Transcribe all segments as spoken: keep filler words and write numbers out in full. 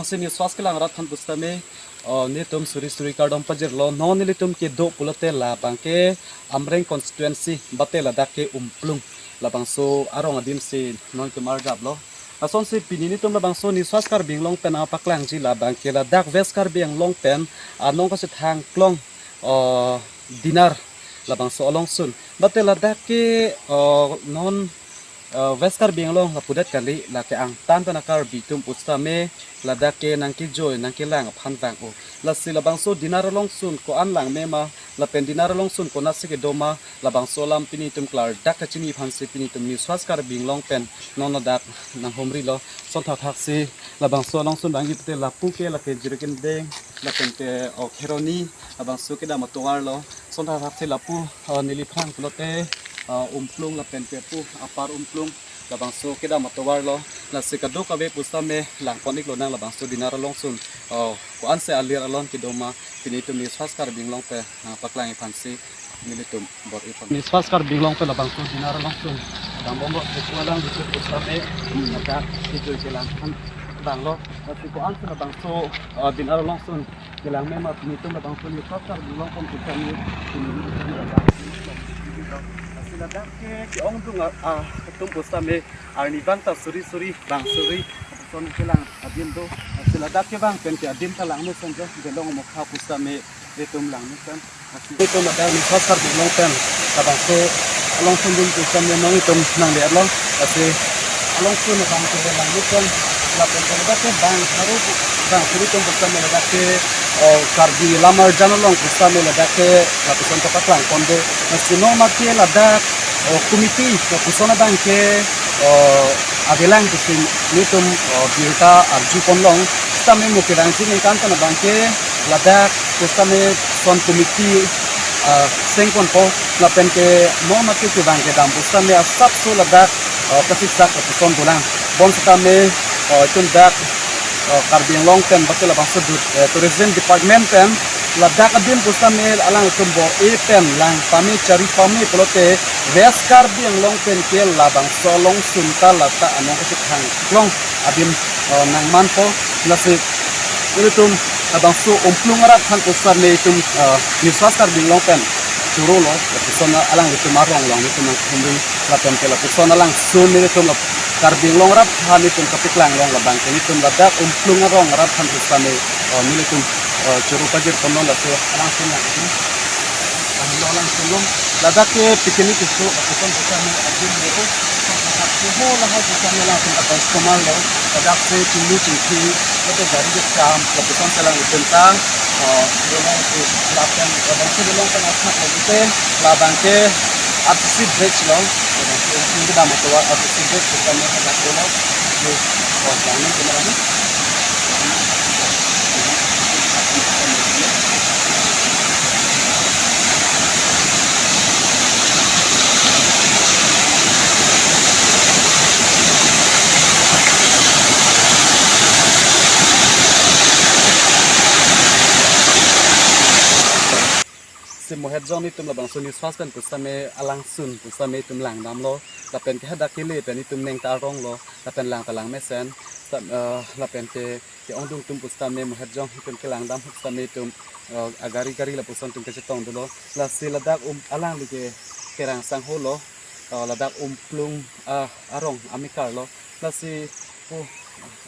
Si News First kelang arat aphan pusitame, oh, nelitum suri suri kardom pajirlo. Non nelitum kedo pulote labang ke Amreng constituency, bate ladak ke Umplung, labangso arong adim si non kemar japlo. Lasonsi pini nelitum labangso News First Karbi Anglong pen nangpaklangji labang ke ladak West Karbi Anglong pen anong kachethang klong, oh, Diner, labangso alongsun. Bate ladak ke, oh, non, eh, West Karbi Anglong lapudet kali, lake angtan pen a-Karbi atum pusitame ladak ke nangkejoi nangkelang aphan vang-o. Lasi labangso Diner alongsun ko-an langme ma, lapen Diner alongsun konatsi kedo ma, labangso alam pini itum klardak kachini aphansi pini itum News First Karbi Anglong pen non ladak nanghumrilo. Ason thakthak si labangso alongsun vangji pute lapu ke lake Jirikindeng, lapen ke, oh, Kheroni, labangso kedam atovarlo. Ason thakthak si lapu, oh, neliphrang pulote, oh, Umplung lapen ke pu Upper Umplung, labangso kedam atovarlo. Lasi kadokave pusitame langpon-iklonang labangso Diner alongsun, oh, ko-ansi alir alon kedo ma, pini itum News First Karbi Anglong pen nangpaklangji aphansi nelitum bor-i pon. News First Karbi Anglong pen labangso Diner alongsun dambomlo, kepu alanglitum pusitame ladak kejoi kelang aphan vanglo. Lasi ko-ansi labangso, eh, Diner alongsun kelangme ma, pini itum labangso News First Karbi Anglong pen pusitame pini itum ladak. Lasi ladak ke ke-ongdung a, a, atum pusitame arnivang ta suri suri bang suri ason kelang adim do. Lasi ladak ke bang pen ke adim ta langmesen jo, Delong Mokha pusitame nelitum langmesen. Lasi nelitum ladak News First Karbi Anglong pen labangso alongsun dun pusitame non nelitum nangle-etlo. Lasi alongsun abang ke langmesen, lapen ke ladak ke bang haru bang suri atum pusitame ladak ke, oh, Karbi Lammarjan along pusitame ladak ke lapuson kapaklangpon do. Lasi non mat ke ladak, oh, committee, oh, koson abang ke, oh, avelang pusi nelitum, oh, birta arju ponlong. Sitame mo kevangji ningkan pen abang ke ladak pusitame son committee, ah, sengponpo, lapen ke non mat ke kevang kedam pusitame asapso ladak, ah, kasiksak lapuson dolang. Bonsitame, ah, itum dak, ah, Karbi Anglong pen bate labangso du-, eh, Tourism Department pen ladak adim pusitame alanglitum bor-i pen lang pame chari pame pulote West Karbi Anglong pen ke labangso alongsun ta lata anong kachethang klong adim, eh, nangmanpo. Lasi nelitum labangso Umplung arat aphan pusitame itum, eh, News First Karbi Anglong pen chorolo, lapuson alanglitum arong along nelitum nanghumri, lapen ke lapuson alangsun nelitum lap-, Karbi Anglong arat aphan nelitum kapaklang long labang ke nelitum ladak Umplung arong arat aphan pusitame, eh, nelitum, eh, choro pajir ponlo. Lasi alangsun lang. Ahilo alangsun long. Ladak ke picnic keso, lapuson pusitame adim lo. Ladak ke ho lahai pusitame alangsun ka customer lo. Ladak si chinglu chingki, ladak gari kecham, lapuson si alanglitum ta, eh, Delong ke, lapen, ladak si Delong pen athak lo pute, labang ke R T C bridge lo. Ladak si, ini kedam atovar R T C bridge, pusitame ladak lo. Ini, oh, jangan kena. Si Mohetjong nelitum labangso News First pen pusitame alangsun pusitame itum langdamlo. Lapen ke hadak kele pen itum neng ta aronglo. Lapen lang ta langmesen. Sa-, eh, lapen ke ke-ongdung atum pusitame Mohetjong itum kelangdam pusitame itum, eh, agari gari lapuson itum kachetong dolo. Lasi ladak um alangli ke Terang Sangho lo, eh, ladak Umplung, ah, arong amekar lo. Lasi pu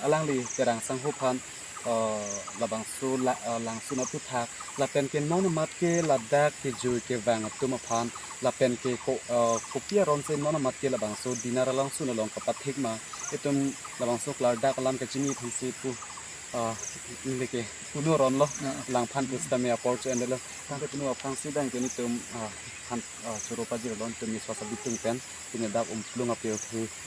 alangli Terang Sangho aphan, eh, labangso la-, eh, langsun aputhak lapen ke non mat ke ladak kejoi kevang atum aphan lapen ke ko, eh, kopi aron si non mat ke labangso Diner alongsun along kapathik ma, itum labangso klardak alam kachini aphansi pu, ah, neli ke punu ronlo, ah, langphan pusitame apor cho-endetlo. Tangte punu aphrangsi abang ke nelitum, ah, han, ah, choro pajirlo nelitum News First abitung pen, pini dak Umplung ape-o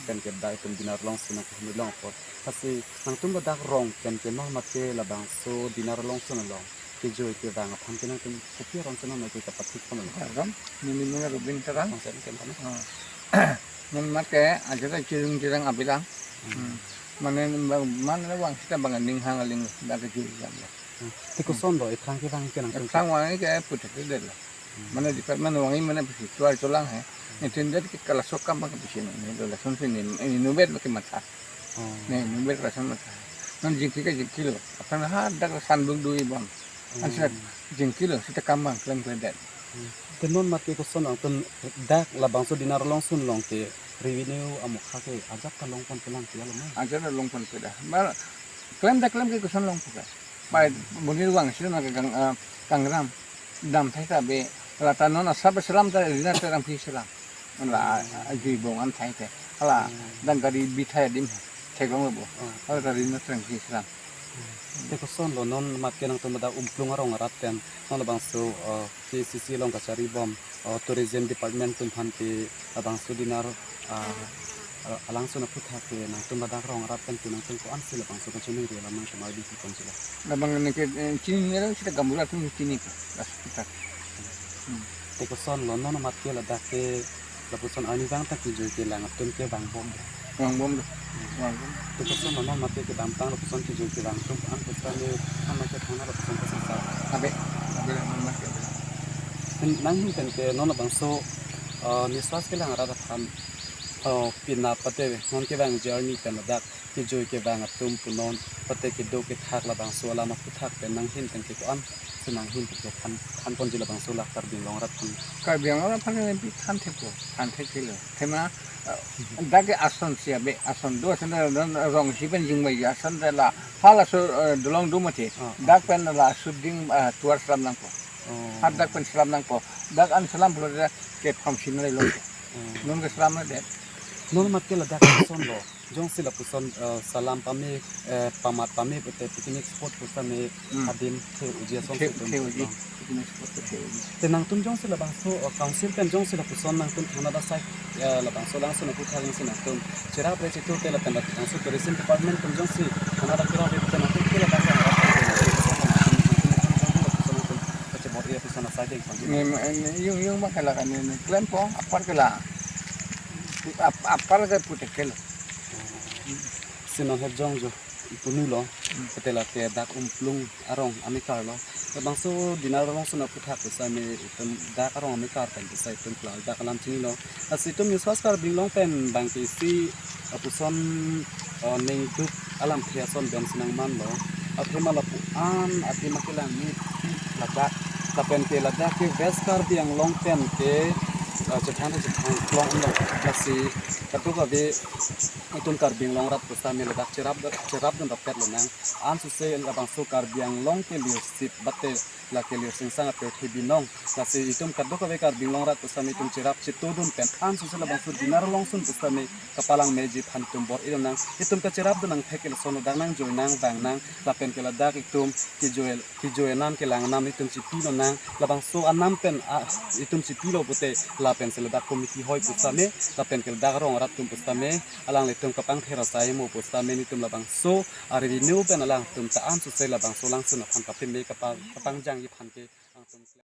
pen ke dak itum Diner alongsun nangkehumri long apor. Lasi nangtum ladak rong pen ke non mat ke labangso Diner alongsun along kejoi kevang aphan ke nangtum kopi aron si non ke kapathik ponlo? Aron, neli mena Rubin Terang. Bangsen ke mana? Ah. Non mat ke aja ta chirung chirang abilang. Hmm. Hmm. Mane ba-, mane bang sita bang ning hang aling bang kejoi jam ya. Hmm. Ti koson do, ephrang kevang ke nangtum? Ephrang vang ke puthak det lo. Hmm. Mane department vang mane pisi tuar cholang hai. Hmm. Nelitum det ke kalaso kam bang pisi ne, ne do lasonsi ne, ne inutvet lo kematha. Oh. Ne inutvet lason matha. Non jingki ke jingkilo. Aphan ha dak sanbung dui bom. Ansi dak jingkilo, sita kam abang klemkledet. Te non mate koson nangtum dak labangso Dina Arlongso along ke revenue amokha ke ajat ta longponpe lang tia lo ma? Ajat ta longponpe dah. Mar klem dak klem ke koson longpo ke. Pai monit vangsi na kang, ah, kangram. Dam thai ta be, la ta non asap selam ta Rina Terangpi selam. La, ah, jui bong an thai te. Hala, dan kari bi thai adim theklong lo bo. Hala ta Rina Terangpi selam. Te koson lo non mate nangtum dak Umplung arong arat pen, non labangso, eh, K C C along kachari bom, eh, tourism department atum aphan ke labangso Dina, ah, ah, alangsun aphuthak ke nangtum ladak rong arat pen ke nangtum ko-ansi labangso kachiningri alam nangtum ardi pi ponji lo? Labang ne ke, eh, chinine lo sita gaonbura atum chini ke, las kita. Hmm. Te koson lo non mate ladak ke lapuson arnivang ta kejui kelang atum ke vangbom? Vangbom do. Vangbom. Te koson lo non mate kedamtang lapuson kejui kelang atum an pusitame an mate thana lapuson kesasa? Abe, abe, non mate abe. Nanghin pen ke non labangso, eh, Newswatch kelang arat aphan, eh, penap pate non kevangji arni pen ladak kejui kevang atum punon pate kedo kethak labangso alam aphuthak pen nanghin pen ke ko-ansi nanghin pen ke than, than ponji labangso la Karbi Anglong arat aphan? Karbi Anglong arat aphan ke pi than thekpo, than thekthelo. Thema, eh, dak ke ason si abe, ason do ason do, don rong si pen jingbai ason de la halaso, eh, dolong do mati. Ah, ah. Dak pen la shooting, eh, tovar selam nangpo. Oh. Hat dak pen selam nangpo. Dak an selam pulote ke phamsi nanglo. Oh. Non ke selam nangdet. Non mate ladak koson lo. Jongsi lapuson, eh, selam pame, eh, pamat pame pute picnic spot pusitame Hmm. adim the-uji ason The, si atum the-uji. Bang. Picnic spot the-uji. Te nangtum jongsi labangso, eh, council pen jongsi lapuson nangtum thana dak sai, eh, labangso alangsun aphuthak jongsi nangtum cherap re chitu te lapen labangso tourism department atum jongsi thana dak cherap re te nangtum ke labangso nangtum kachebor-i lapuson asai deng pon. Ne, ne, yung, yung bang ke la ne, ne klempo, apar ke la. Ap-, apar ke pute kelo. Si non hep jong jo, ipunu lo, Hmm. pute lake dak Umplung arong amekar lo. Labangso Dina Arlongso aphuthak pusitame itum dak arong amekar pen pusitame itum klar dak alam chinilo. Lasi itum Newswatch Karbi Anglong pen bang ke isi, eh, puson, eh, ningduk alamthe ason pen si nangmanlo. Athema lapu-an athema kelang ni ladak. Lapen ke ladak ke West Karbi Anglong pen ke, eh, chethang chethang klong lo. Lasi kadokave itum Karbi Anglong arat pusitame ladak cherap, cherapdun rapet lonang. Ansose labangso Karbi Anglong ke leadership bate lake lirsing sang apirthe binong. Lasi itum kadokave Karbi Anglong arat pusitame itum cherap chitudun pen ansose labangso Dina Arlongso pusitame kapalang meji aphan itum bor-i lonang. Itum kacherapdun nangthek ke lason lo, dak nangjoi nang vangnang. Lapen ke ladak itum kejoi, kejoi anam kelang anam itum chipi lonang. Labangso anam pen, ah, itum chipilo pute lapen si ladak committee hoi pusitame, lapen ke ladak rong arat atum pusitame, alanglitum kapangther asai mo pusitame nelitum labangso a-revenue pen alangtum ta ansose labangso alangsun aphan kapeme kapa-, kapangjangi aphan ke alangtum